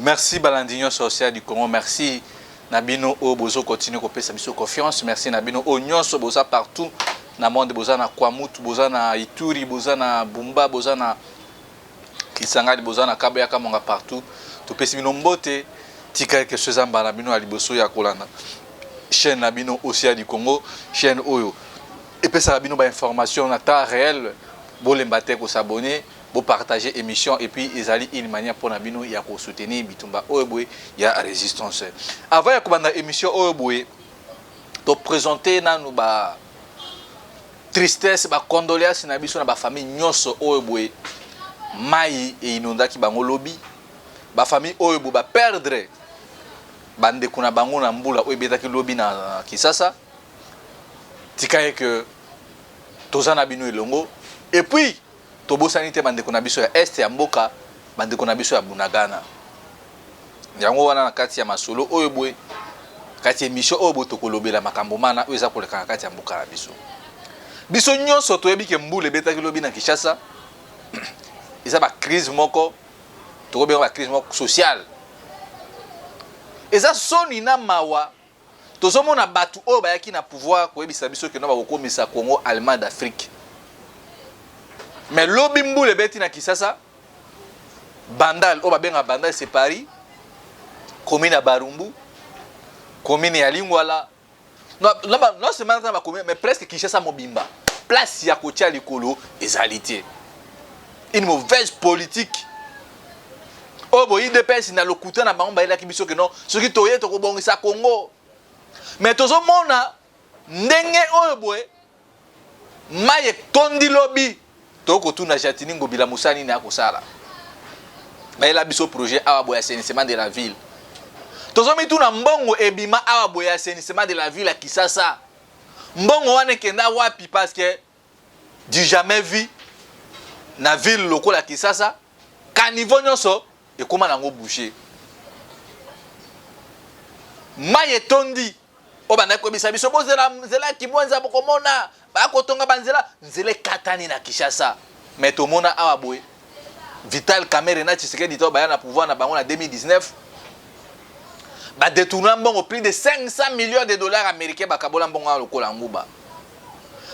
Merci balandi nyonso Océan du Congo, merci na bino oyo bozo continuer kopesa biso confiance, merci na bino oyo nyonso boza partout na monde, boza na Kwamutu, boza na Ituri, boza na Bumba, boza na Kisangani, boza na Kabeya Kamonga, partout. Topesi bino mbote, tika eke so eza mbala na bino ya liboso ya kolanda chaîne na bino Océan du Congo, chaîne oyo epesaka bino ba information na temps réel. Bolemba te kos'abonner, bopartager émission et puis ezali une manière mpona bino ya kosoutenir bitumba oyo boye ya résistance. Avant ya kobanda émission oyo boye, toprésente nanu ba tristesse, bacondoléance na biso na bafamille nyonso oyo boye mai einondaki bango lobi, bafamille oyo boye baperdre bandeko na bango na mbula oyo ebetaki lobi na Kinshasa. Tika ye ke toza na bino elongo. Et puis tobosani te bandeko na biso ya est ya mboka, bandeko na biso ya Bunagana. Yango wana na kati ya masolo oyo boye, kati ya émission oyo boye, tokolobela makambo mana oyo eza koleka na kati ya mboka na biso. Biso nyonso toyebi ke mbula ebetaki lobi na Kinshasa, eza bacrise moko, tokobenga bacrise moko sociale. Eza soni na mawa, tozomona bato oyo bayaki na pouvoir koyebisa biso ke no bakokomisa Congo Allemagne d'Afrique, mais lobi mbula ebeti na Kinshasa, Bandal oyo babengaka Bandal c'est Paris, commune ya Barumbu, commune ya Lingwala, non seulement na bacommune, mais presque Kinshasa mobimba, place ya kotia likolo ezali te. Une mauvaise politique oyo boye UDPS na lokuta na bango bayelaki biso ke non, soki toye tokobongisa Congo, mais tozomona ndenge oyo boye mai etondi lobi. Tokotuna Gentiny Ngobila mosala nini akosala. Bayela biso projet awa boye assainissement de la ville, tozomituna mbongo ebima awa boye assainissement de la ville ya Kinshasa, mbongo wana ekenda wapi? Parce que du jamais vu na ville lokola Kinshasa, caniveau nyonso ekóma nango bouché, mai etondi. Oyo bandaki koyebisa biso bozela nzela ya Kimwenza, bokomona bakotonga banzela, nzela ekatani na Kinshasa. Mais tomona awa boye Vital Kamerhe na Tshisekedi to baya na pouvoir na bango na 2019, badétourna mbongo plus de 500 millions de dollars américains, bakabola mbongo wana lokola nguba.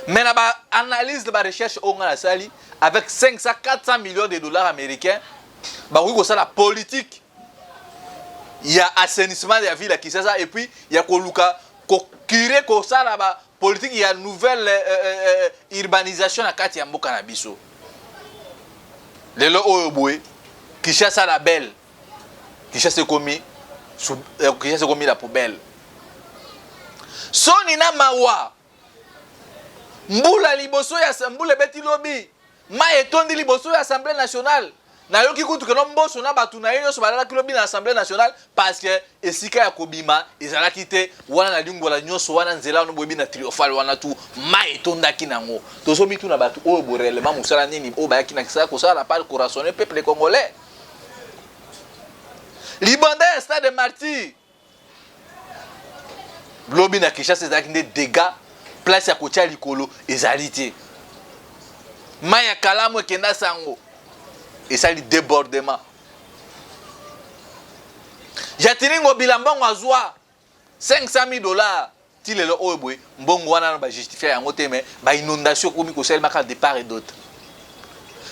Mais na baanalyse na barecherche oyo nga nasali, avec 500 400 millions de dollars américains bakoki kosala politique ya assainissement ya ville ya Kinshasa et puis ya koluka kocurer, kosala bapolitique ya nouvelle urbanisation na kati ya mboka na biso. Lelo oyo boye Kinshasa la belle, Kinshasa ekomi la poubelle. Soni na mawa, mbula liboso ya mbula ebeti lobi, mai etondi liboso ya Assemblée nationale. Nayoki kutu ke no Mboso na bato na ye nyonso balalaki lobi na Assemblée nationale parce que esika ya kobima ezalaki te. Wana na Lingwala nyonso wana, nzela wana boyebi na Triomphal wana, tu mai etondaki nango. Tozomituna bato oyo bo réellement mosala nini oyo bayaki na kisala kosala par koraisonner peuple congolais. Libanda ya Stade Martyr lobi na Kinshasa ezalaki nde dégâts, place ya kotia likolo ezali te. Mai ya Kalamu ekenda sango, esali débordement. Gentiny Ngobila, mbongo azwa 500 000 $, ti lelo oyo boye mbongo wana na bajustifie yango te. Mais bainondation ekomi kosalemaka de part et d'autre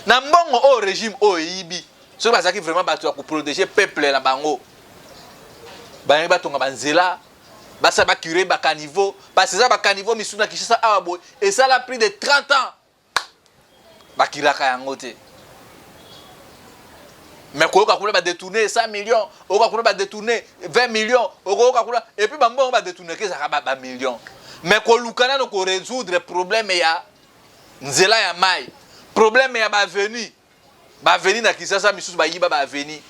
na mbongo oyo régime oyo eyibi. Soki bazalaki vraiment bato ya koprotéger peuple na bango, bayangi batonga banzela, basala bacurer bacaniveau, parce eza bacaniveau misusu na Kinshasa awa boye esala plus de 30 ans bakilaka yango te. Mais koyoka kuna badétourne 100 millions, oyoka kuna badétourne 20 millions, okoyoka kuna et puis bambongo badétourne ke ezalaka bamillion. Mais koluka nano korésoudre problème ya nzela ya mai, problème ya baavenue, baavenue na Kinshasa misusu bayiba baavenue,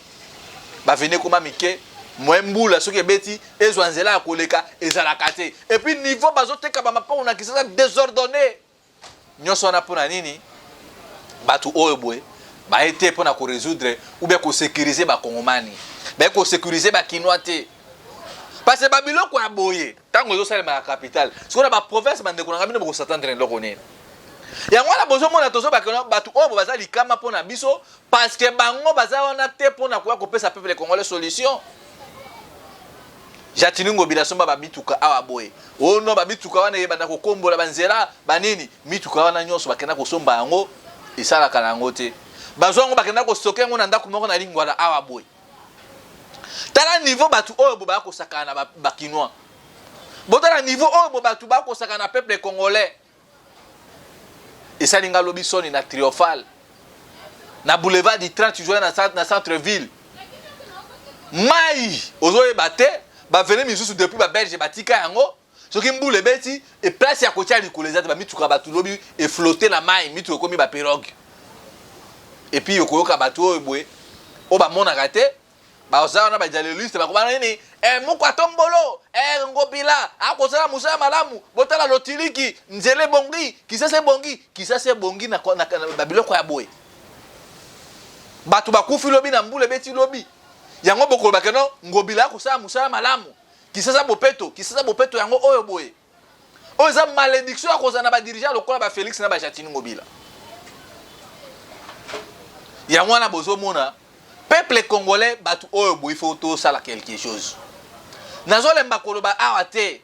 baavenue ekoma mike, moye mbula soki ebeti ezwa nzela ya koleka ezalaka te. Et puis niveau bazoteka bamapango na Kinshasa désordonné nyonso wana, mpona nini? Bato oyo boye baye te mpona korésoudre ou bien kosécuriser bakongomani, baye kosécuriser bakinois te, parce que babiloko ya boye ntango ezosalema na capitale, sikoyo na baprovince, bandeko na ngai, bino bokos'attendre eloko nini? Yango wana bozomona tozobakela bato oyo baza likama mpo na biso, parce que bango baza wana te mpo na koya kopesa peuple congolais solution. Gentiny Ngobila asomba bamituka awa boye, ono bamituka wana eyebanda kokombola banzela banini, mituka wana nyonso bakenda kosomba yango, esalaka na yango te. Bazwa yango bakenda kostoke yango na ndako moko na Lingwala awa boye. Tala niveau bato oyo bo baya kosakana na bakinois, botala niveau oyo bo bato baya kosakana na peuple congolais. Esali nga lobi soni na Triomphal, na boulevard du 30 juin, na centre ville, mai ozoyeba te bavene misusu depuis babelge batika yango. Soki mbula ebeti, e place ya kotia likolo eza te. Bamituka bato lobi eflotte na mai, mituka ekomi bapirogue. Et puis okoyoka bato oyo boye oyo bamonaka te, baza wana bajaleliste, bakobana nini, e, moko atombolo, e, Ngobila akozala mosala malamu. Botala lotiliki, nzela ebongi, Kisasa ebongi, Kisasa ebongi na babiloko ya boye. Bato bakufi lobi na mbula ebeti lobi. Yango bokoloba que non, Ngobila akosala mosala malamu, Kisasa bopeto, Kisasa bopeto. Yango oyo boye, oyo eza malédiction ya kozala na badirigeant lokola baFélix na baGentiny Ngobila. Yango wana bozomona, peuple congolais, bato oyo boye, faut tosala quelque chose. Nazolemba koloba awa te,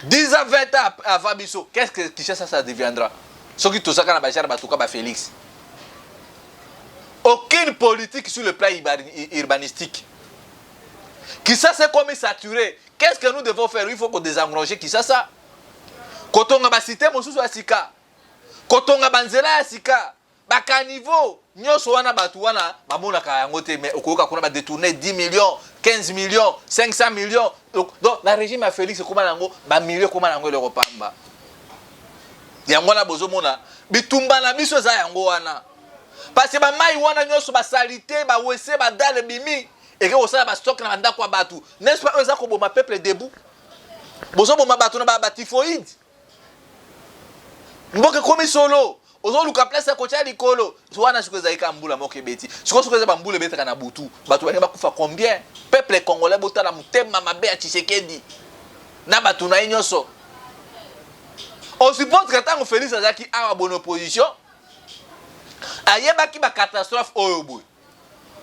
10 ans, 20 ans avant biso, qu'est-ce que Kinshasa ça deviendra soki tozaka na bajare batuka baFélix? Aucune politique sur le plan urbanistique. Kinshasa ekomi saturé. Qu'est-ce que nous devons faire? Il faut kodésengorger Kinshasa, kotonga bacité mosusu ya sika, kotonga banzela ya sika, bacaniveau nyonso wana. Bato wana bamonaka yango te, mais okoyoka kuna badétourne 10 millions, 15 millions, 500 millions. Donc na régime ya Félix ekóma na yango bamillion, ekóma na yango eloko pamba. Yango wana bozomona bitumba na biso eza yango wana, parce que bamai wana nyonso, basaleté, bawese, badale ebimi, eke kosala bastock na bandako ya bato, n'est-ce pas? Oyo eza koboma peuple debout. Bozoboma bato na batyphoïde, mboka ekomi solo, ozoluka place ya kotia likolo wana. Sikoyo ezali kaka mbula moko ebeti. Sikoyo soki eza bambula ebetaka na butu, bato balingi bakufa combien? Peuple congolais, botala motema mabe ya Tshisekedi na bato na ye nyonso. On suppose que ntango Félix azalaki awa bonne opposition, ayebaki bacatastrophe oyo boye,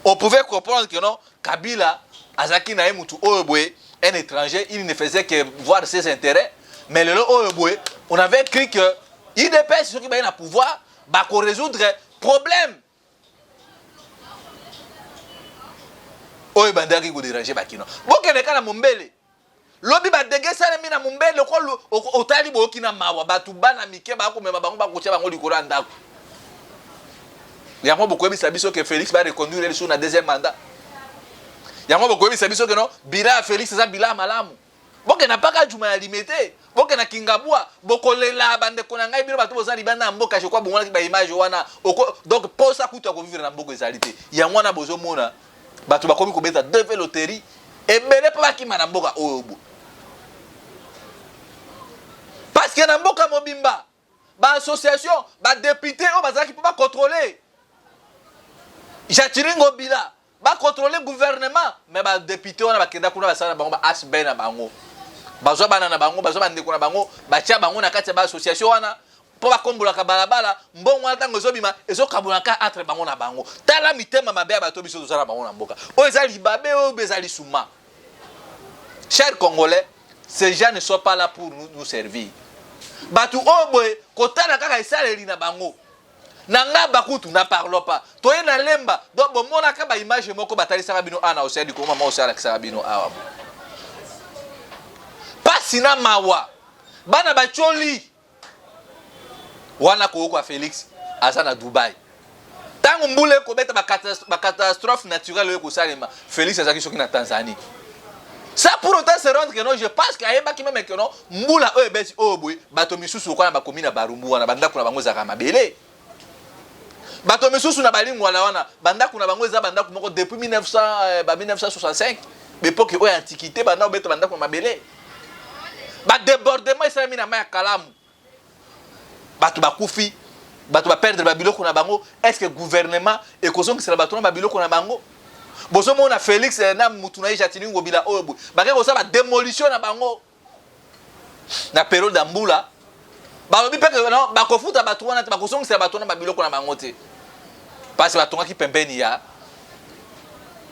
on pouvait comprendre que non, Kabila azalaki na ye mutu oyo boye, un étranger, il ne faisait que voir ses intérêts. Mais lelo oyo boye, on avait cru que UDPS, soki baye na pouvoir, bakorésoudre problème oyo ebandaki kodéranger bakino. Bokende kaka na Mombele lobi, badégâts esalemi na Mombele. Otali, boyoki na mawa, bato bana mike bakomema bango, bakotia bango likolo ya ndako. Yango bokoyebisa biso que Félix bareconduire lisusu na deuxième mandat? Yango bokoyebisa biso que non, bilan ya Félix eza bilan ya malamu? Bokenda mpaka Juma ya Limete, bokenda Kingabwa, bokolela. Bandeko na ngai, bino bato boza libanda ya mboka, je crois bomonaki baimage wana. Donc posa kutu ya kovivre na mboka ezali te. Yango wana bozomona bato bakomi kobeta DV loterie ebele mpo bakima na mboka oyo bo, parce que na mboka mobimba, baassociation, badéputé oyo bazalaki mpo bacontrôle Gentiny Ngobila, bacontrôle gouvernement, mais badéputé wana bakenda kuna, basala na bango ba asb na bango, bazwa bana na bango, bazwa bandeko na bango, batia bango na kati ya baassociation wana mpo bakombolaka balabala. Mbongo wana ntango ezobima, ezokabolaka entre bango na bango. Tala mitema mabe ya bato biso toza na bango na mboka oyo. Eza libabe oyo mpe eza lisuma. Chers Congolais, ces gens ne sont pas là pour nous servir. Bato oyo boye, kotala kaka esaleli na bango. Na nga bakutu na parlo pas. Toye na Lemba, donc bomonaka baimage moko batalisaka bino awa na Océan du Congo. Mama Océan alakisaka bino awa bo pasi na mawa, bana bacoli wana. Koyoka Félix aza na Dubai ntango mbula ekobeta, bacatastrophe naturelle oyo ekosalema, Félix azalaki soki na Tanzanie, sans pour autant se rendre que non, je pense que ayebaki même que non, mbula oyo ebeti oyo boye, bato misusu lokola bakomi na Barumbu wana, bandako na bango ezalaka mabele. Bato misusu na Balingwala wana, bandako na bango eza bandako moko depuis 1900, ba 1965, bepoke oyo antiquité, banda obeta bandako na mabele. Badébordement esalami na mai ya Kalamu, bato bakufi, bato baperdre babiloko na bango. Est ce que gouvernement ekozongisela bato na babiloko na bango? Bozomona Félix na mutu na ye Gentiny Ngobila oyo boye, bakei kosala badémolition na bango na période ya mbula. Balobi mpe que non, bakofuta bato wana te, bakozongisela bato wana babiloko na bango te. Parce que batongaki pembeni ya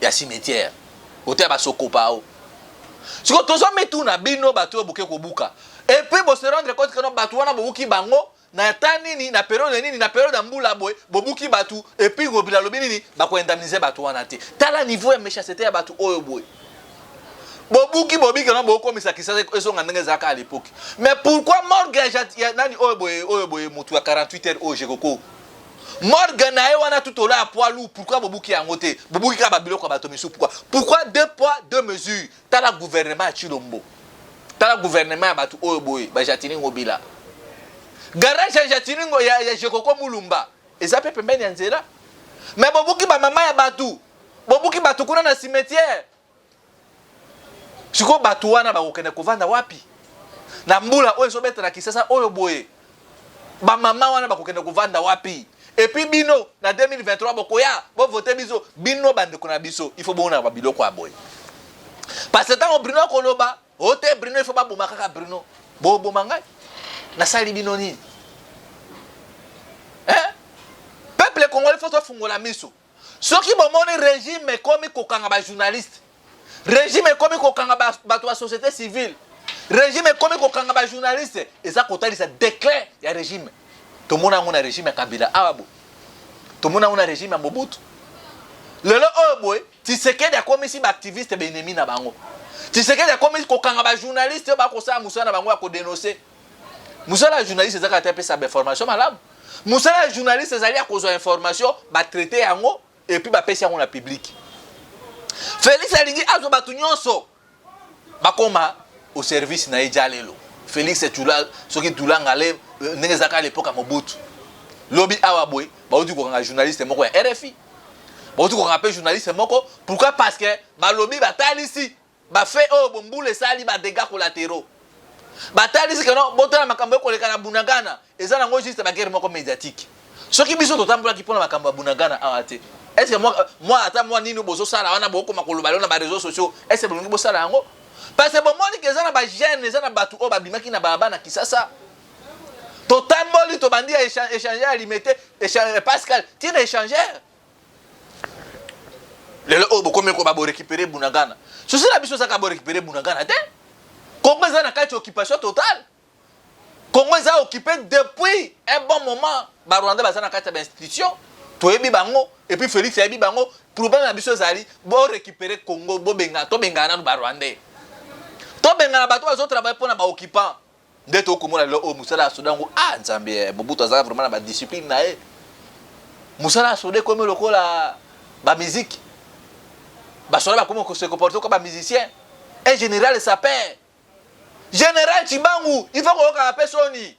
ya cimetière. Ote ya basokopa o. Siko tozo mituna bino bato oyo boke kobuka. Et puis bo se rendre compte que non, bato wana bobuki bango na temps nini, na periode nini, na periode ya mbula boye, bobuki bato et puis Ngobila alobi nini, bako indemniser bato wana te. Tala niveau ya méchanceté ya bato oyo boye. Bobuki bobiki na bokomisa Kinshasa ezonga ndenge ezalaka à l'époque. Mais pourquoi morgue ya nani oyo boye, oyo boye motu ya 48 heures oyo Jekoko? Morgue na ye wana tout au long ya poids lourd, pourquoi bobuki yango te? Bobuki kaka babiloko ya bato misusu, pourquoi? Pourquoi deux poids deux mesures? Tala gouvernement ya Tshilombo. Tala gouvernement ya bato oyo boye, ba Gentiny Ngobila. Garage ya Gentiny Ngo, ya Jekoko Mulumba eza pe pembeni ya nzela. Mais bobuki ba mama ya bato, bobuki bato kuna na cimetière. Sikoyo bato wana bakokende kovanda wapi? Na mbula oyo ezobeta na Kinshasa oyo boye, ba mama wana bakokende kovanda wapi? Et puis bino na 2023 bokoya bovote biso, bino bandeko na biso, il faut bonga ba biloko ya boye. Parce que ntango Bruno akoloba, ote Bruno, il faut baboma kaka Bruno. Boboma ngai? Nasali bino nini? Hein? Peuple congolais, faut tofungola miso. Soki bomoni régime ekomi kokanga ba journaliste, régime ekomi kokanga bato ya société civile, régime ekomi kokanga ba journaliste, eza kotalisa déclin ya régime. Tomona yango na régime ya Kabila awa boye, tomona yango na régime ya Mobutu. Lelo oyo boye, Tshisekedi akomisi ba activiste ba ennemi na bango. Tshisekedi akomisi kokanga ba journaliste oyo bakosala mosala na bango ya kodénoncer. Mosala ya journaliste ezaka te apesa ba information malamu. Mosala ya journaliste ezali ya kozwa information, batraite yango et puis bapesi yango na public. Félix alingi azwa bato nyonso bakoma au service na ye. Ja lelo Félix Tula, soki Tulanga le ndenge ezalaka à l'époque ya Mobutu. Lobi awa boye bauti kokanga journaliste moko ya RFI, bauti kokanga mpe journaliste moko. Pourquoi? Parce que balobi batalisi bafe oyo bombula esali, badégâts collatéraux. Batalisi que non, botala makambo ekoleka na Bunagana, eza nango juste baguerre moko médiatique. Soki biso totambolaki mpona makambo ya Bunagana awa te, est ce que moi ata mwa nini bozosala wana, bokoma koloba lelo na baréseaux sociaux, est ce que bolingi bosala yango? Parce que bomoni que eza na bajeune, eza na bato oyo babimaki na balabala na Kisasa. Totamboli, tobandi ya échangeur ya Limete, Pascal, ntina échangeur. Lelo oyo bokomi ko baborécupérer Bunagana. Souci na biso ezaka borécupérer Bunagana te. Congo eza na kati ya occupation totale. Congo eza occupé depuis un bon moment. Barwandais baza na kati ya bainstitution, toyebi bango, et puis Félix ayebi bango. Problème na biso ezali borécupérer Congo, bobenga, tobengana nanu barwandais, tobengana bato bazotravaille mpona baoccupant. Nde tokomona lelo oyo mosala ya soda yango, ah Nzambe, Mobutu azalaka vraiment na badiscipline na ye. Mosala ya soda ekomi lokola bamusique, basoda bakomi kose comporter comme bamusicien. Un général sapeur, général Tshibangu, il faut koyokaka mpe soni.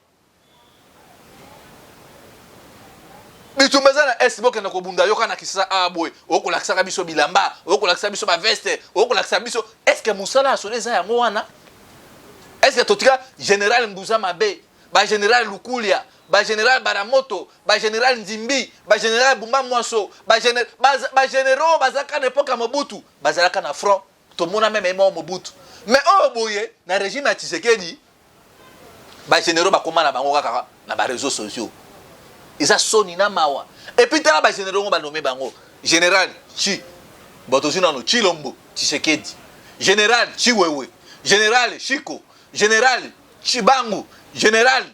Bitumba eza na est, bokende kobunda. Yoka na Kisasa awa boye, okolakisaka biso bilamba, okolakisa biso baveste, okolakisa biso. Est ce que mosala ya soda eza yango wana? Est ce que totika général Mbuza mabe, bagénéral Lukulia, bagénéral Baramoto, bagénéral Nzimbi, bagénéral Bumba Mwaso, bagénéraux bazalaka na époque ya Mobutu, bazalaka na front, tomona même emo Mobutu. Mais oyo boye na régime ya Tshisekedi, bagénéraux bakóma na bango kaka na baréseaux sociaux. Eza soni na mawa. Et puis tala bagénéraux ngo banome bango: général Chi, bato ozwi nano Tshilombo Tshisekedi, général Tshiwewe, général Chiko, général Tshibangu, général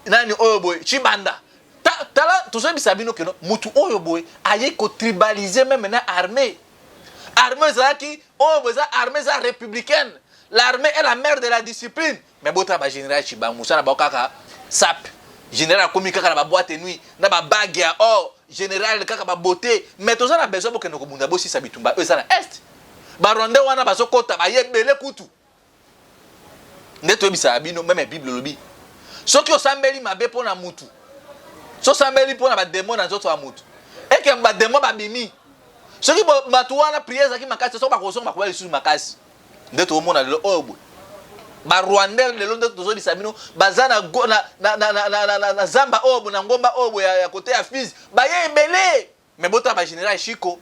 nani oyo boye, Tshibanda. Tala, tozoyebisa bino que non, mutu oyo boye aye kotribaliser même na armée. Armée ezalaki oyo boye, eza armée, eza républicaine. L'armée est la mère de la discipline. Mais botala bagénéral Tshibangu, mosala na bango kaka sap. Général akomi kaka na baboîte nuit, na babague ya or, général kaka babote. Mais toza na besoin bokende kobunda, bosisa bitumba oyo eza na est. Barwandais wana bazokɔta, baye ebele kutu. Nde toyebisaka bino, même Bible elobi, soki osambeli mabe mpo na mutu, so osambeli mpo na badémon na nzoto ya mutu, eke badémon babimi. Soki bato wana prière ezalaki makasi, soki bakozonga, bakoya lisusu makasi. Nde toomona lelo oyo boye barwandais, lelo nde tozolisa bino, baza na zamba oyo boye, na ngomba oyo boye ya côté ya Fizi, baye ebele. Mais botala bagénéral Chiko,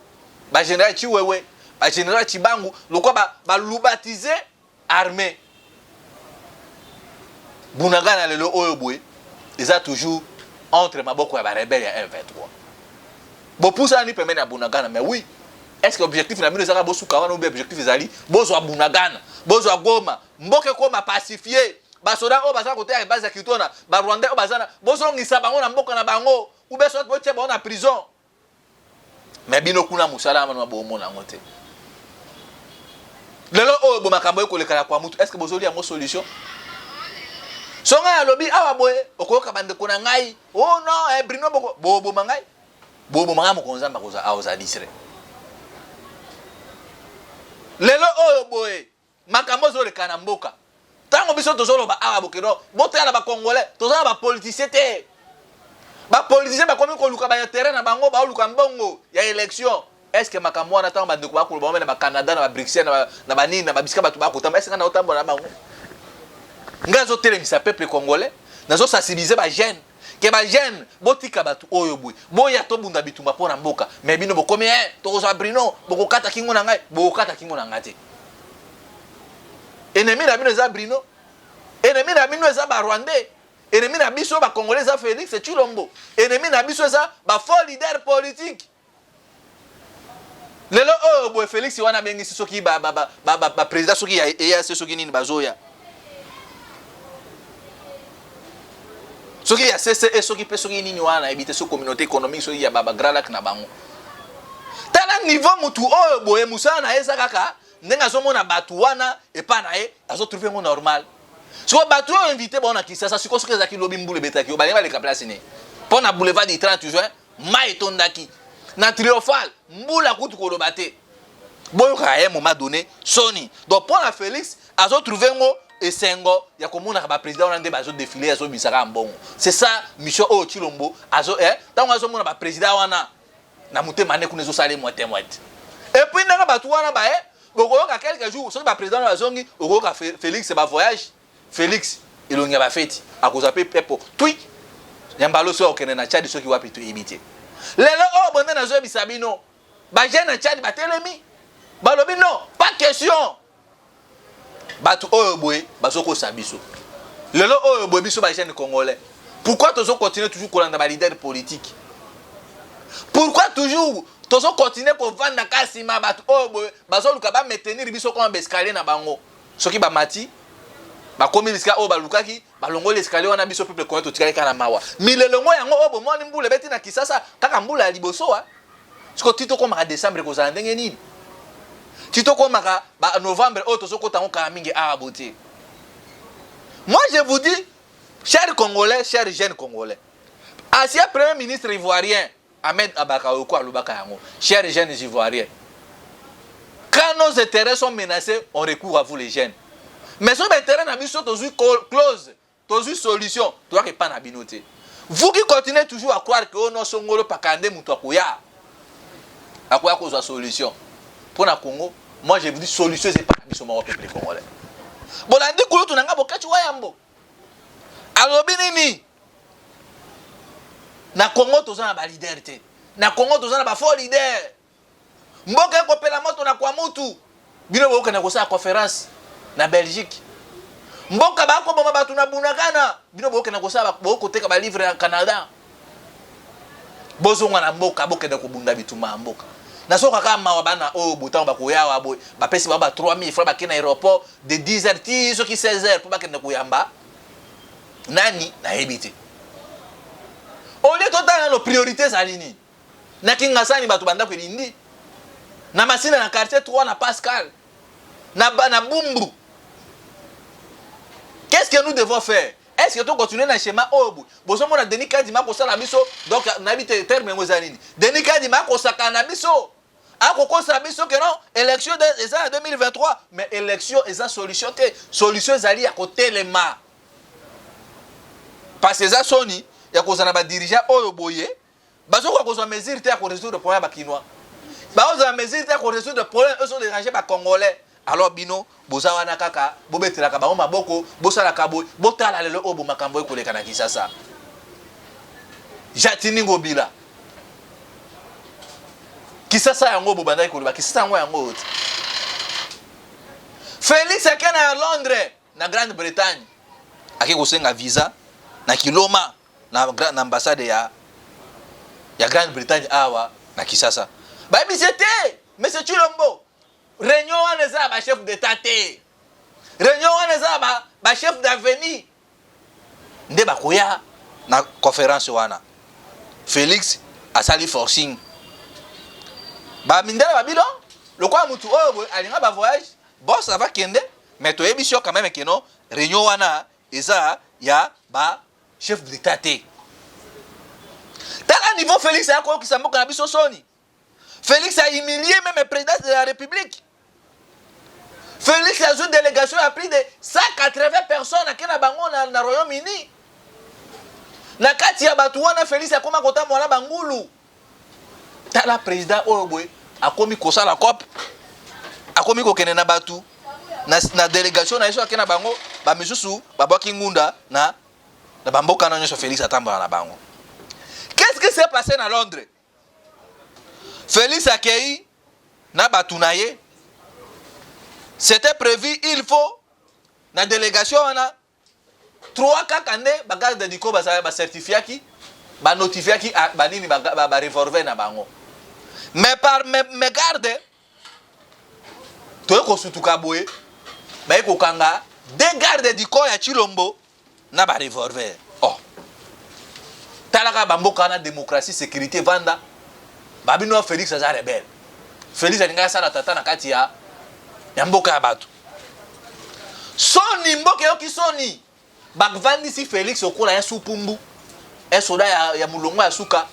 bagénéral Chiwewe, bagénéral Tshibangu, lokwa balubatize armée. Bunagana lelo oyo boye eza toujours entre maboko ya ba rebelles ya M23. Bopusani pembeni ya Bunagana, mais oui, est-ce que objectif na bino ezaka bosuka wana ou bien objectif ezali bozwa Bunagana, bozwa Goma, mboka ekoma pacifié, basoda oyo baza koteya base ya Kitona, ba Rwandais oyo baza na bozongisa bango na mboka na bango ou bien soit botia bango na prison. Mais bino kuna mosala wana bomona yango te. Lelo oyo bo makambo ekoleka na Kwamutu, est-ce que bozoli yango solution? So ngai alobi awa boye, okoyoka bandeko na ngai, oh non, eh, Bruno boko boboma ngai. Boboma ngai mokonzi Nzambe akoza aoza distrait. Lelo oyo boye makambo ezoleka na mboka. Tango biso tozoloba awa bokeno, botala ba Congolais, toza na ba politiciens te. Ba politiciens bakomi koluka ba intérêt na bango, baoluka mbongo ya élection. Est-ce que makambo wana tango bandeko bakoloba bango na ba Canada, na ba Bruxelles, na ba nini, na ba bisika bato bakotamba, est-ce que nga naotambola na bango? Nga nazotelemisa peuple congolais, nazosensibiliser ba jeunes ke ba jeunes botika bato oyo boye, boya tobunda bitumba mpo na mboka. Mais bino bokomi eh, tokozwa Bruno, bokokata kingo na ngai, bokokata kingo na ngai te. Ennemi na bino eza Bruno, ennemi na bino eza ba Rwandais, ennemi na biso ba Congolais eza Félix Tshilombo, ennemi na biso eza ba faux leader politique. Lelo oyo boye Félix wana abengisi soki ba, ba, ba, ba, ba, ba président soki ya EAC soki nini bazoya soki ya CCE soki pe soki nini wana nayebi te soki communauté économique soki ya ba, ba Grand Lac na bango. Tala niveau mutu oyo boye mosala na ye eza kaka ndenge azomona bato wana epa na ye azotrouve yango normal. Sikoyo bato oyo invité bango na Kinshasa sikoyo soki ezalaki lobi mbula ebetaki yo balingi baleka place nini? Mpo na boulevard du 30 juin mai etondaki na triomphal mbula kutu koloba te. Boyokaka ye moment donné soni. Donc mpo na Félix azotrouve yango esengo ya komonaka ba président wana nde bazo défiler azobimisaka mbongo. C'est ça mission oyo Tshilombo azo eh, ntango azomona ba président wana na motema nde kuna ezosala ye mwete mwete. Et puis ndenge bato wana baye bokoyoka quelques jours soki ba président wana bazongi okoyoka Félix ba voyage Félix elongi ya bafeti akozwa pe pepo tui ya mbalo soki akokende na Tchad soki wapi toyebi te. Lelo oyo bonde nazoyebisa bino ba jeune ya Tchad batelemi balobi non pas question. Bato oyo boye bazokosa biso lelo oyo boye biso ba jeune congolais pourquoi tozo continuer toujours kolanda ba leader politique? Pourquoi toujours tozo continuer kovanda kaka nsima bato oyo boye bazoluka ba maintenir biso comme ba escalier na bango? Soki bamati bakomi bisika oyo balukaki balongoli escalier wana, biso peuple congolais totikali kaka na mawa. Milelongo yango oyo bomoni mbula ebeti na Kisasa kaka mbula ya liboso wa siko ti tokomaka décembre ekozala ndenge nini? Ti tokomaka ba novembre oyo tozokota yango kala mingi awa botie. Moi je vous dis, chers Congolais, chers jeunes Congolais, ancien premier ministre ivoirien Ahmed Abakayoko alobaka yango, chers jeunes ivoiriens, quand nos intérêts sont menacés, on recourt à vous les jeunes. Mais soki ba intérêt na biso tozwi clause, tozwi solution, toyaka epa na bino te. Vous qui continuez toujours à croire que oh non songolo pakala nde moto akoya, akoya kozwa solution mpo na Congo, moi je vous dis solution eza epa na biso moko peuple congolais. Bolandi kulutu na nga Boketshu Wayambo alobi nini? Na Congo toza na ba leader te. Na Congo toza na ba faux leader. Mboka ekopela moto na Kwamutu. Bino bokokende kosala conférence na Belgique. Mboka bakoboma bato na Bunagana. Bino bokokende kosala bokoteka ba livre na Canada. Bozonga na mboka bokende kobunda bitumba ya mboka. Nazoka kaka mawa bana oyo botango bakoya awa boye bapesi bango ba 3000 francs bakende na aéroport de 10h ti soki 16h mpo bakende koyamba nani nayebi te. Au lieu totala nano priorité ezali nini? Na Kingasani bato bandako elindi, na Masina na quartier 3 na Pascal, na, na Bumbu. Qu'est-ce que nous devons faire? Est-ce que to continuer na schéma oyo boye? Bozomona Denis Kadima akosala biso, donc nayebi te terme yango eza nini. Denis Kadima akosakana na biso, akokosa biso que non élection eza na 2023, mais élection eza solution te. Solution ezali ya kotelema. Parce que eza soni ya kozala na ba dirigeants oyo boye bazokoka kozwa mesure te ya korésoudre problème ya ba Kinois, bakozwa mesure te ya korésoudre problème oyo ezoderange ba Congolais. Alors bino boza wana kaka bobetelaka bango maboko, bosalaka boye. Botala lelo oyo bo makambo ekoleka na Kinshasa. Jatini Ngobila, Kisasa yango bobandaki koloba Kisasa yango yango oyo te. Félix ake na Londres na Grande-Bretagne. Ake kosenga visa na Kiloma na ambassade ya Grande-Bretagne awa na Kisasa. Bayebisi te, monsieur Tshilombo, réunion wana eza ya bachef d'état te, réunion wana eza ya bachef d'avenir nde bakoya na conférence wana. Félix asali forcing, bamindele babino lokola mutu oyo boye alinga bavoyage. Bon, ça va, kende, mais toyebi yo quand même que non, réunion wana eza ya bachef d'état te. Tala niveau Félix aya koyokisa mboka na biso soni. Félix a humilié même président de la République. Félix azwi délégation ya plus de 180 personnes, ake na bango na Royaume-Uni. Na kati ya bato wana, Félix akóma kotambola na bangulu. Tala président oyo boye akomi kosala cope, akomi kokende na bato na délégation na ye. So ake na bango, bamisusu babwaki ngunda na bamboka na nyonso. Félix atambola na bango. Qu'est-ce qui s'est passé na Londres? Félix akei na bato na ye. C'était prévu, il faut na délégation wana trois kaka nde bagarde du corps bacertifiaki, banotifiaki banini, barevolver na bango. Mais par mégarde, toye kosutuka boye, baye kokanga deux garde du corps ya Tshilombo na barevolver. Oh, talaka bamboka wana, démocratie, sécurité vanda. Babino Félix aza rebelle, Félix alingaki asala tata na kati ya mboka ya bato. Soni, mboka eyoki soni. Bavandisi Félix lokola ya supumbu, esoda ya molongo ya suka,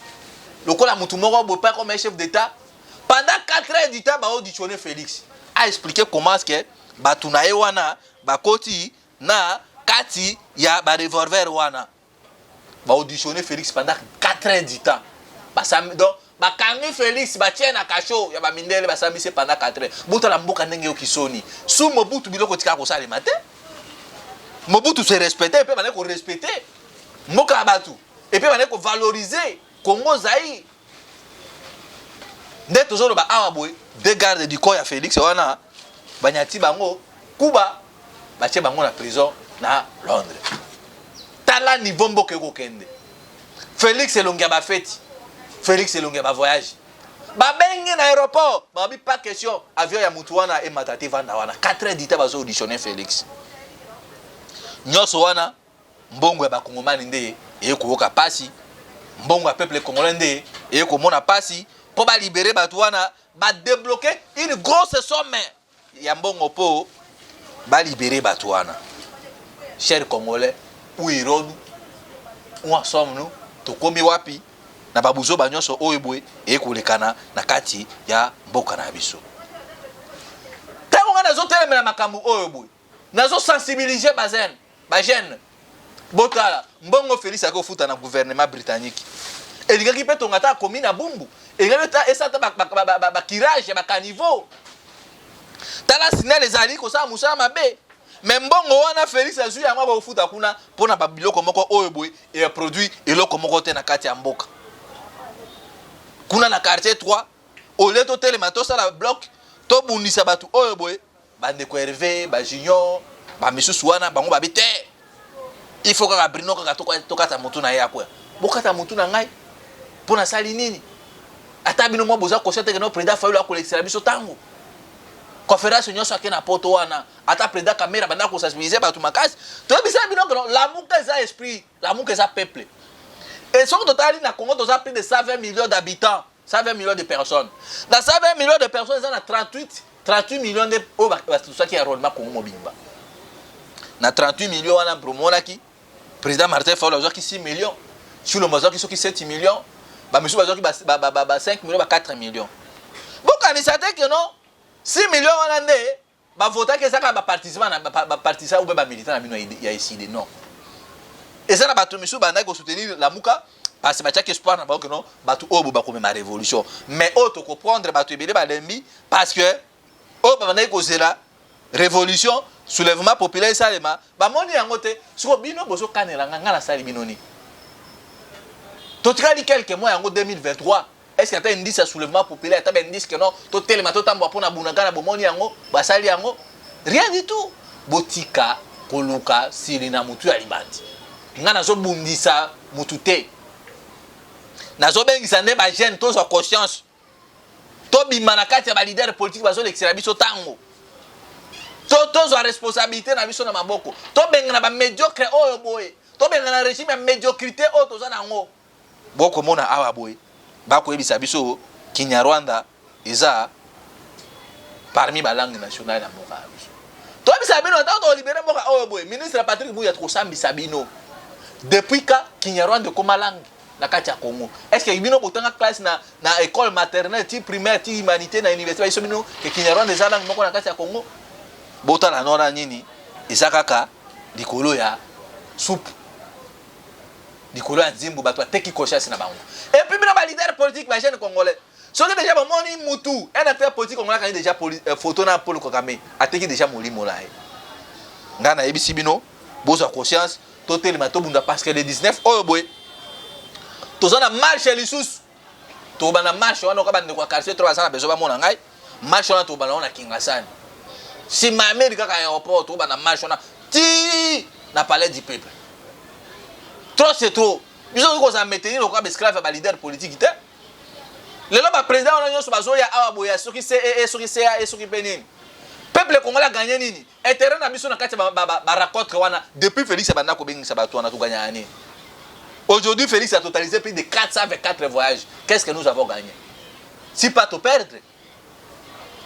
lokola mutu moko boye pa comme chef d'état. Pendant 4 heures du temps, baauditionne Félix, a expliqué comment est-ce que bato na ye wana bakoti na kati ya barevolver wana. Baauditionne Félix pendant 4 heures du temps. Basami, donc bakangi Félix, batie na cachot ya bamindele, basambisi pendant 4 heures. Botala mboka ndenge yoki soni. Su Mobutu, biloko etikaka kosalema te. Mobutu se respecte mpe bandeki korespecte mboka ya bato et puis bandeki kovalorize Congo Zaire. Nde tozoloba awa boye, deux garde du corps ya Félix wana, banyati bango kuba, batie bango na prison na Londres. Tala niveau mboka ekokende. Félix elongi ya bafeti, Félix elongi ya bavoyage. Babengi na aéroport, babi pas question, avion ya mutu wana emata te, vanda wana. 4 heures du temps bazo auditionne Félix. Nyonso wana, mbongo ya bakongomani nde eye koyoka pasi, mbongo ya peuple congolais nde eye komona pasi mpo balibere bato wana. Badébloquer une grosse somme ya mbongo mpo balibere bato wana. Cher Congolais, où irons-nous? Où en sommes-nous? Tokomi wapi na babuzoba nyonso oyo boye eye kolekana na kati ya mboka na biso? Ntango ngai nazotelemela makambo oyo boye, nazosensibilize bazene, bajeune. Botala mbongo Félix aki kofuta na gouvernement britannique, elingaki mpe tonga ata akomi na Bumbu, elingaki esala ata bacurage ya bacaniveau. Tala, SNEL ezali kosala mosala mabe, mais mbongo wana Félix azwi yango, akofuta kuna mpona babiloko moko oyo boye eproduit eloko moko te na kati ya mboka. Kuna na quartier 3, olie totelema, tosala bloc, tobundisa bato oyo boye. Bandeko Herve, bajunior, bamisusu wana, bango babi te, il faut kaka Brino kaka tokata motu na ye. Akoya bokata motu na ngai mpo nasali nini? Ata bino mwa boza conscient te que non, président Fayulu akolekisela biso ntango. Conférence nyonso ake na Poto wana, ata président Kamerhe banda kosensibilize bato makasi. Toyebisa bino que non, Lamuka eza esprit, Lamuka eza peuple. Et soki totali na Congo, toza plus de 120 millions d'habitants, 120 millions de personnes. Na 120 millions de personnes, eza na 38 millions nde oyo basaki enrôlement Congo mobimba. Na 38 millions wana, promonaki président Martin Fayulu azwaki 6 millions, Tshilombo azwaki soki 7 millions, bamisusu bazwaki ba 5 millions, ba 4 millions. Bokanisa te que non, 6 millions wana nde bavotaki, eza kaka baparticipant, bapartisan ou bien bamilitant na bino ya ECiDé. Non, eza na bato misusu bandaki kosoutenir Lamuka parce que batiaki espoir na bango que non, bato oyo bo bakomema révolution. Mais oyo tokoprendre, bato ebele balembi, parce que oyo babandaki kozela révolution, soulèvement populaire esalema, bamoni yango te. Siko bino bozokanela nga, nga nasali bino nini? Totikali quelques mois yango 2023. Est ce que ata indice ya soulèvement populaire, ata baindice que non, totelema, totambola mpona Bunagana, bomoni yango? Basali yango? Rien du tout. Botika. Koluka sili na mutu ya libandi. Nga nazo bundisa mutu te. Nazo bengisa nde ba jeunes tozwa conscience. Tobima na kati ya ba leader politique bazo lekisela biso tango. To tozwa responsabilité na biso na maboko. Tobengana ba mediocre oyo boye. Tobengana regime ya mediocrité oyo toza na yango. Bokomona awa boye bakoyebisa biso Kinyarwanda eza parmi ba langue nationale ya mboka na biso. Toyebisa bino ntango tolibere mboka oyo boye, ministre Patrick Muyaya tokosambisa bino. Depuis ka Kinyarwanda ekoma langue na kati ya Congo. Est-ce que bino botanga classe na école maternelle ti primaire ti humanité na université biso bino ke Kinyarwanda eza langue moko na kati ya Congo? Botala nora nini eza kaka likolo ya soupe, likolo ya nzimbu, bato bateki conscience na bango. Et puis bino ba leader politique, ba jeune congolais, soki déjà bomoni mutu, un acteur politique congolais akangi déjà photo na Paul Kagame, ateki déjà molimo na ye. Ngai nayebisi bino bozwa conscience, totelema, tobunda, parce que le 19 oyo boye toza na marche lisusu. Tobanda marche wana oka bandeko ya quartier to baza na besoin bamona ngai. Marche wana tobanda wana Kingasani, nsima ya mairie kaka aéroport. Tobanda marche wana ti na Palais du Peuple. Trop c'est trop. Biso tokoki kozala maintenir lokola baesclave ya baleader politique te. Lelo baprésident wana nyonso bazoya awa boya, soki CEE, soki CAE, soki mpe nini, peuple congolais aganye nini? Intérêt na biso na kati ya barencontre wana, depuis Félix abanda kobengisa bato wana, toganyaka nini? Aujourd'hui, Félix a totalisé plus de 424 voyages. Qu'est-ce que nous avons gagné si pas to perdre?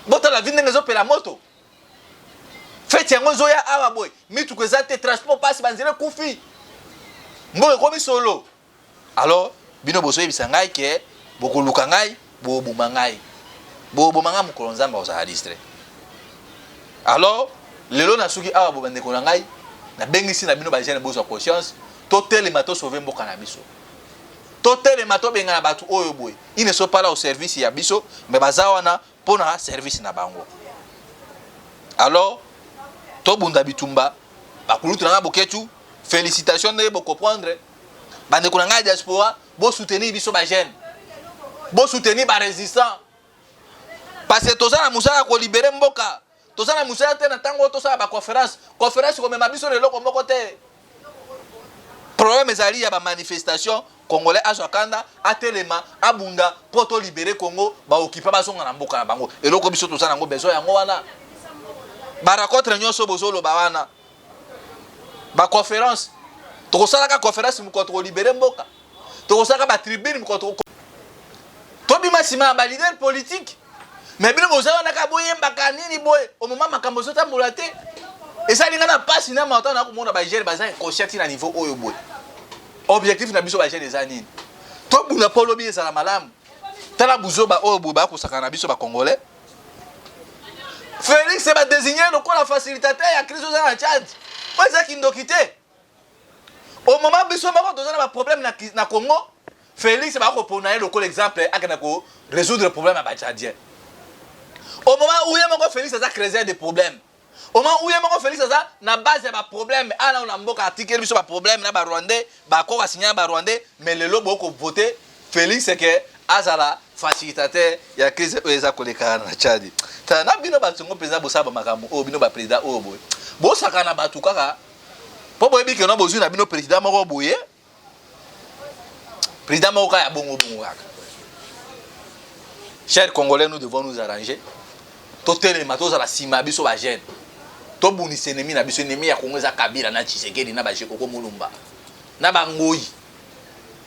Botala vi ndenge ezopela moto. Feti yango ezoya awa boye, mituka eza te, transport pasi, banzela ekufi, mboka ekomi solo. Alors bino bozoyebisa ngai ke bokoluka ngai, boboma ngai, boboma ngai mokolo Nzambe akozala distrait. Alors lelo nasuki awa bo bandeko na ngai, nabengisi na bino bajeune, bozwa conscience, totelema, tosauve mboka na biso, totelema, tobengana bato oyo boye. Ils ne sont pas là au service ya biso, mais baza wana mpona service na bango. Alors tobunda bitumba. Bakulutu na ngai Boketu, félicitation ndenge bocomprendre. Bandeko na ngai ya diaspora, bosoutenir biso bajeune, bosoutenir barésistant, parce que toza na mosala ya kolibérer mboka. Toza na mosala te na ntango oyo tosala baconférence. Conférence komema biso na eloko moko te. Problème ezali ya bamanifestation. Congolais azwa kanda, atelema, abunda mpo tolibérer Congo, baokipa bazonga na mboka na bango. Eloko biso toza nango besoin yango wana. Barencontre nyonso bozoloba wana, baconférence, tokosalaka conférence mokolo tokolibérer mboka, tokosalaka batribune mokolo tobima nsima ya baleader politique. Mais bino boza wana kaka boyembaka nini boye omoma makambo ezotambola te. Ezali nga na mpasi na mawa na komona bajeune baza inconscient ti na niveau oyo boye. Objectif na biso bajeune eza nini? Tobunda mpo lobi ezala malamu. Tala buzoba oyo boye bakosaka na biso bacongolais. Félix badésigne lokola facilitateur ya crise oza na Tchad. Oyo eza kindoki te? Au moment biso moko toza na baproblème na Congo, Félix bakopona ye lokola exemple akenda korésoudre problème ya batchadien, au moment où ye moko Félix aza créer des problèmes, au moment où ye moko Félix aza na base ya baproblème ana na mboka, atikeli biso baproblème na barwandais, bakoka asinya na barwandais. Mais lelo bokovote Félix ke azala facilitateur ya crise oyo eza koleka na Tchad. Tala na bino bato ngo mpenza bosala bamakambo oyo. Bino baprésident oyo boye bosaka na bato kaka mpo boyebi ke no bozwi na bino président moko boye, président moko kaka ya bongo bongo kaka. Chers Congolais, nous devons nous arranger. Totelema, tozala nsima ya biso bajeune, tobundisa ennemi na biso. Ennemi ya Kongo eza Kabila na Tshisekedi na bajekoko Mulumba na bangoi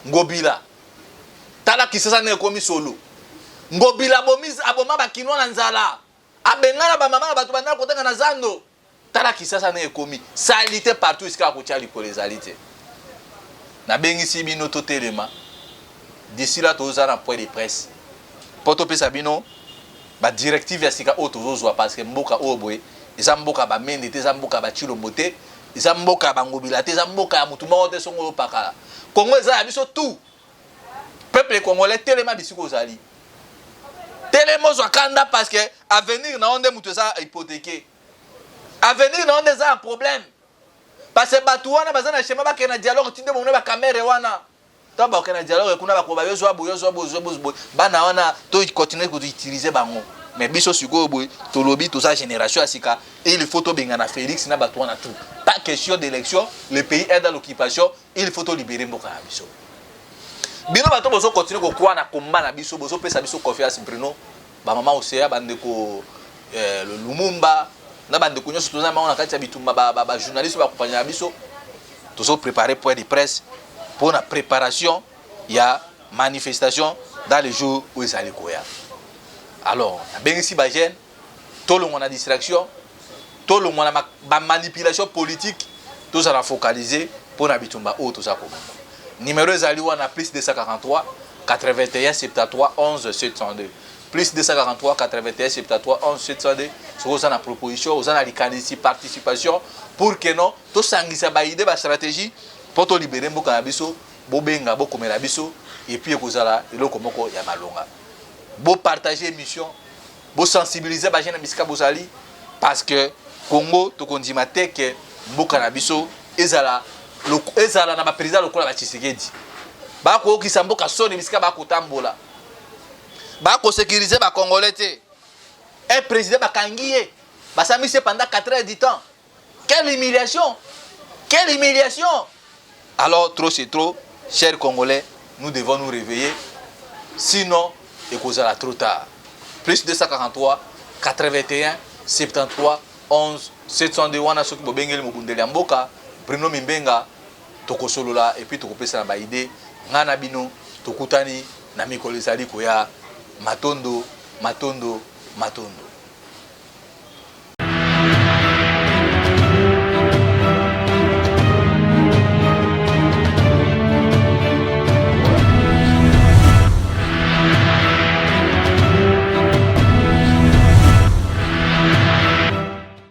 Ngobila. Tala Kisasa ndenge ekomi solo. Ngobila aboma bakinois na nzala, abengana bamama na bato bandaka kotanga na zando. Tala Kisasa ndenge ekomi saleté partout, esika kotia likolo ezali te. Nabengisi bino totelema. D'ici là toza na point de presse mpo topesa bino badirective ya sika oyo tozozwa, parce que mboka oyo boye eza mboka bamende te, eza mboka bachilombo te, eza mboka ya bangobila te, eza mboka ya motu moko te. Songo oyo pakala, Kongo eza ya biso tout. Peuple congolais, telema bisika ozali, telema, ozwa kanda, parce que avenir na yo nde moto eza hypothéqué, avenir na yo nde eza un problème, parce que bato wana baza na schéma bakende na dialogue. Tinde bomona bakamere wana, to bakende na dialogue kuna, bakoba yo zwa boye, yo zwa boye, zwa boye. Bana wana to continue koutiliser bango. Mais biso sikoyo boye tolobi, toza génération ya sika, il faut tobengana Félix na bato wana tout. Pas question d'élection, le pays est dans l'occupation, il faut tolibérer mboka na biso. Bino bato bozocontinuer kokwa na komba na biso, bozopesa biso confiance, Bruno, bamama Oseya, bandeko Lumumba na bandeko nyonso toza bango na kati ya bitumba, bajournaliste baaccompagner na biso, tozopréparer point de presse mpo na préparation ya manifestation dans les jours oyo ezali koya. Alors nabengisi bajeunes, tolongwa na distraction, tolongwa na bamanipulation politique, tozala focalisé mpo na bitumba oyo toza kobunda. Numéro ezali wana: plus 243 81 73 11 702, plus 243 81 73 11 702. Soki oza na proposition, oza na likanisi, participation, pour que non tosangisa baidées, bastratégie mpo tolibérer mboka na biso, bobenga, bokomela biso, et puis ekozala eloko moko ya malonga. Bopartager émission, bosensibiliser bajeunes na bisika bozali, parce que Congo, tokondima te ke mboka na biso ezala na baprésident lokola baTshisekedi. Bakoyokisa mboka soni bisika bakotambola, bakosécuriser bacongolais te. Un président bakangi ye, basambisi ye pendant 4 heures du temps. Quelle humiliation, quelle humiliation! Alors trop, c'est trop. Chers Congolais, nous devons nous réveiller, sinon ekozala trop tard. Plus 243 81 73 11 702 wana, soki bobengeli mobundeli ya mboka Bruno Mimbenga, tokosolola et puis tokopesa na baidées. Ngai na bino tokutani na mikolo ezali koya. Matondo, matondo, matondo.